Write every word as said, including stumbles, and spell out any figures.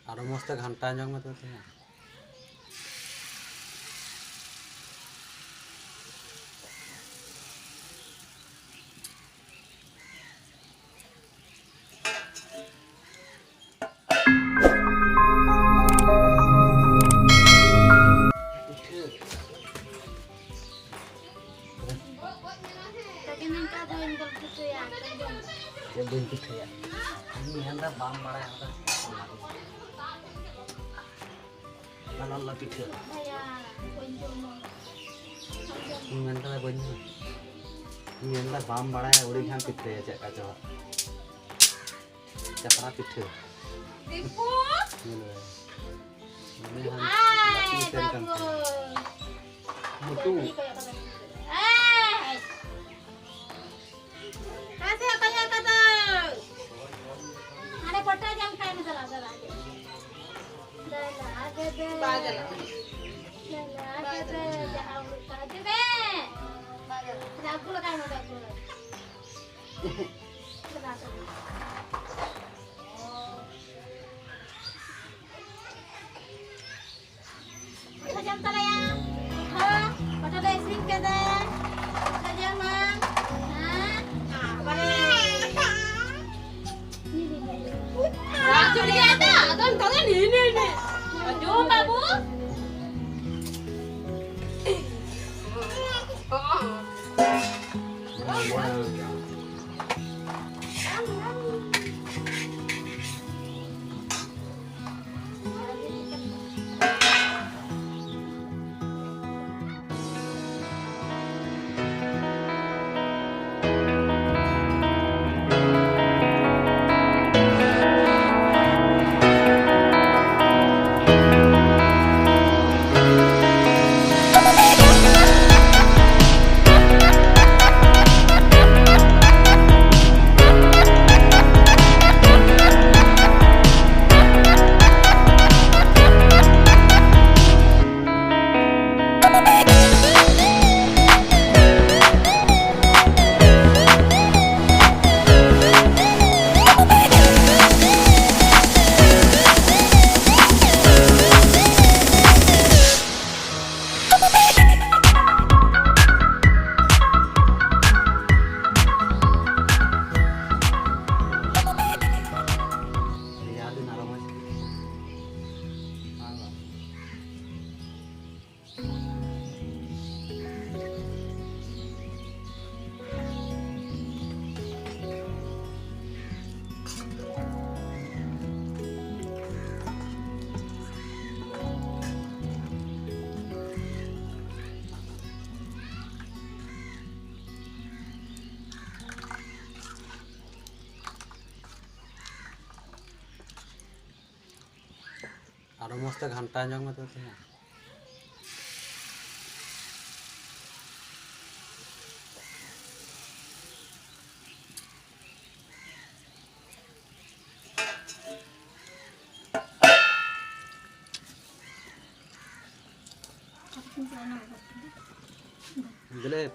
ᱟᱨᱚ ᱢᱚᱡᱽ ᱛᱮ ᱜᱷᱟᱱᱴᱟ ᱧᱚᱜ ᱢᱮ ᱛᱚᱵᱮ ᱛᱚ ᱦᱟᱸᱜ᱾ ᱪᱮᱫ ᱵᱟᱹᱧ ᱯᱤᱴᱷᱟᱹᱭᱟ? ᱤᱧ ᱢᱮᱱᱫᱟ ᱵᱟᱢ ᱵᱟᱲᱟᱭᱟ ᱚᱱᱟ ᱫᱚ᱾ ᱞᱚᱞᱚ ᱯᱤᱴᱷᱟᱹ᱾ ᱤᱧ ᱢᱮᱱ ᱠᱟᱫᱟ ᱵᱟᱹᱧ ᱡᱚᱢᱟ᱾ ᱤᱧ ᱢᱮᱱ ᱠᱟᱫᱟ ᱵᱟᱢ ᱵᱟᱲᱟᱭᱟ, ᱟᱹᱣᱲᱤ ᱜᱮᱢ ᱯᱤᱴᱷᱟᱹᱭᱟ, ᱪᱮᱫ ᱠᱟ ᱪᱚ᱾ ᱪᱟᱯᱲᱟ ᱯᱤᱴᱷᱟᱹ᱾ ᱫᱤᱯᱩ! ᱧᱮᱞ ᱢᱮ᱾ ᱩᱱᱤ ᱦᱟᱱ ᱟᱭ, ᱜᱟᱛᱮ ᱥᱮᱱ ᱠᱟᱱ ᱵᱟᱵᱩ᱾ ᱛᱟᱦᱮᱸᱱᱟ᱾ ᱢᱚᱴᱩ᱾ ᱟᱭ! ᱚᱠᱟ ᱥᱮᱫ ᱚᱠᱚᱭ ᱚᱠᱟ ᱫᱚ? ᱦᱟᱱᱮ ᱯᱚᱴᱚᱡ ᱡᱚᱝ ᱠᱷᱟᱡ ᱢᱮ, ᱪᱟᱞᱟᱜ, ᱪᱟᱞᱟᱜ, ᱪᱟᱞᱟᱜ᱾ ᱫᱟᱫᱟ, ᱫᱟᱫᱟ᱾ ᱵᱟᱭ ᱪᱟᱞᱟᱜ᱾ ᱫᱟᱫᱟ, ᱵᱟᱭ ᱫᱟᱫᱟ, ᱪᱟᱞᱟᱜ᱾ ᱡᱟᱦᱟᱸ ᱦᱩᱭᱩᱜ ᱠᱟᱱᱟ, ᱦᱤᱡᱩᱜ ᱢᱮ᱾ ᱵᱟᱭ ᱪᱟᱞᱟᱜ᱾ ᱟᱹᱜᱩ ᱞᱮᱠᱷᱟᱱ ᱱᱚᱰᱮ ᱟᱹᱜᱩ ᱞᱮᱠᱷᱟᱱ᱾ ᱪᱟᱞᱟᱜ, ᱪᱟᱞᱟᱜ᱾ ᱯᱤᱴᱷᱟᱹ ᱡᱚᱢ ᱛᱟᱞᱮᱭᱟ᱾ ᱯᱤᱴᱷᱟᱹ, ᱯᱤᱴᱷᱟᱹ ᱞᱮ ᱤᱥᱤᱱ ᱠᱟᱫᱟ᱾ ᱯᱤᱴᱷᱟᱹ ᱡᱚᱢ ᱢᱟ᱾ ᱦᱮᱸ? ᱵᱟᱵᱟᱨᱮ᱾ ᱨᱟᱜ ᱦᱚᱪᱚ ᱞᱮᱭᱟ ᱫᱟ, ᱟᱫᱚ ᱱᱤᱛᱚᱜ ᱫᱚ ᱱᱤ, ᱱᱤ, ᱱᱤ᱾ ᱡᱚᱢ ᱵᱟᱹᱵᱩ᱾ ᱢᱚᱡᱽ ᱛᱮ ᱜᱷᱟᱱᱴᱟ ᱧᱚᱜ ᱢᱮ ᱛᱚᱵᱮ᱾ ᱫᱮᱞᱮ